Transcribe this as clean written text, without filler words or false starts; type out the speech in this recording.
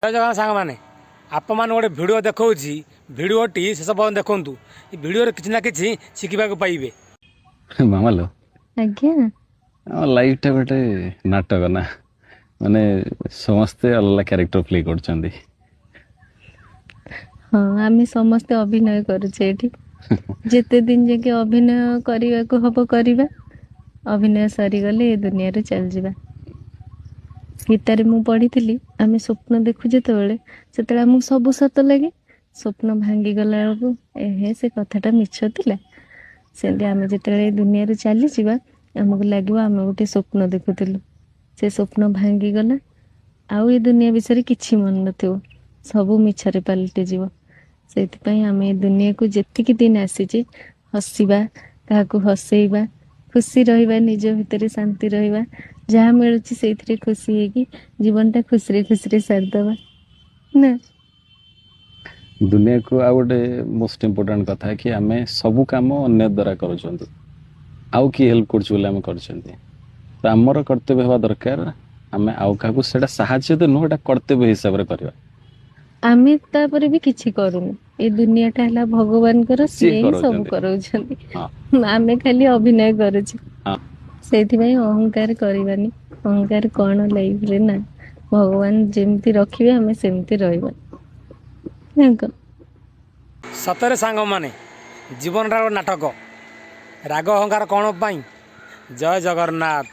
ଜୟ ଜଗନ୍ନାଥ ସାଙ୍ଗମାନେ, ଆପଣମାନେ ଗୋଟେ ଭିଡ଼ିଓ ଦେଖାଉଛି। ଭିଡ଼ିଓଟି ଶେଷ ପର୍ଯ୍ୟନ୍ତ ଦେଖନ୍ତୁ। ଏ ଭିଡ଼ିଓରେ କିଛି ନା କିଛି ଶିଖିବାକୁ ପାଇବେ। ମାମାଲୋ। ଆଜ୍ଞା। ଆମ ଲାଇଫଟା ଗୋଟେ ନାଟକ ନା, ମାନେ ସମସ୍ତେ ଅଲଗା କ୍ୟାରେକ୍ଟର ପ୍ଲେ କରୁଛନ୍ତି। ହଁ, ଆମେ ସମସ୍ତେ ଅଭିନୟ କରୁଛେ ଏଠି। ଯେତେ ଦିନ ଯାକେ ଅଭିନୟ କରିବାକୁ ହବ କରିବା, ଅଭିନୟ ସରିଗଲେ ଏ ଦୁନିଆରୁ ଚାଲିଯିବା। ଗୀତାରେ ମୁଁ ପଢିଥିଲି, ଆମେ ସ୍ୱପ୍ନ ଦେଖୁ ଯେତେବେଳେ, ସେତେବେଳେ ଆମକୁ ସବୁ ସତ ଲାଗେ। ସ୍ୱପ୍ନ ଭାଙ୍ଗିଗଲା ବେଳକୁ ଏହେ, ସେ କଥାଟା ମିଛ ଥିଲା। ସେମିତି ଆମେ ଯେତେବେଳେ ଏ ଦୁନିଆରୁ ଚାଲିଯିବା, ଆମକୁ ଲାଗିବ ଆମେ ଗୋଟେ ସ୍ୱପ୍ନ ଦେଖୁଥିଲୁ, ସେ ସ୍ୱପ୍ନ ଭାଙ୍ଗିଗଲା, ଆଉ ଏ ଦୁନିଆ ବିଷୟରେ କିଛି ମନେ ନଥିବ, ସବୁ ମିଛରେ ପାଲଟିଯିବ। ସେଇଥିପାଇଁ ଆମେ ଏ ଦୁନିଆକୁ ଯେତିକି ଦିନ ଆସିଛେ, ହସିବା, କାହାକୁ ହସେଇବା, ଖୁସି ରହିବା, ନିଜ ଭିତରେ ଶାନ୍ତି ରହିବା, ଯାହା ମିଳୁଛି ସେଇଥିରେ ଖୁସି ହେଇକି ଜୀବନଟା ଖୁସିରେ ଖୁସିରେ ସାରିଦବା ନା। ଦୁନିଆକୁ ଆଉ ଗୋଟେ ମୋଷ୍ଟ ଇମ୍ପୋର୍ଟାଣ୍ଟ କଥା କି ଆମେ ସବୁ କାମ ଅନ୍ୟ ଦ୍ୱାରା କରୁଛନ୍ତି, ଆଉ କିଏ ହେଲ୍ପ କରୁଛୁ ବୋଲି ଆମେ କରୁଛନ୍ତି। ତ ଆମର କର୍ତ୍ତବ୍ୟ ହେବା ଦରକାର ଆମେ ଆଉ କାହାକୁ ସେଇଟା ସାହାଯ୍ୟ ତ ନୁହଁ, ଏଇଟା କର୍ତ୍ତବ୍ୟ ହିସାବରେ କରିବା। ଆମେ ତାପରେ ବି କିଛି କରୁନୁ। ଏ ଦୁନିଆଟା ହେଲା ଭଗବାନଙ୍କର, ସିଏ ସିଏ ହିଁ ସବୁ କରାଉଛନ୍ତି। କରାଉଛନ୍ତି, ଆମେ ଖାଲି ଅଭିନୟ କରୁଛୁ। ସେଇଥିପାଇଁ ଅହଙ୍କାର କରିବାନି। ଅହଙ୍କାର କଣ ଲାଇଫରେ ନା? ଭଗବାନ ଯେମିତି ରଖିବେ, ଆମେ ସେମିତି ରହିବା ନା କଣ? ସତରେ ସାଙ୍ଗମାନେ, ଜୀବନଟା ଗୋଟେ ନାଟକ। ରାଗ ଅହଙ୍କାର କ'ଣ ପାଇଁ? ଜୟ ଜଗନ୍ନାଥ।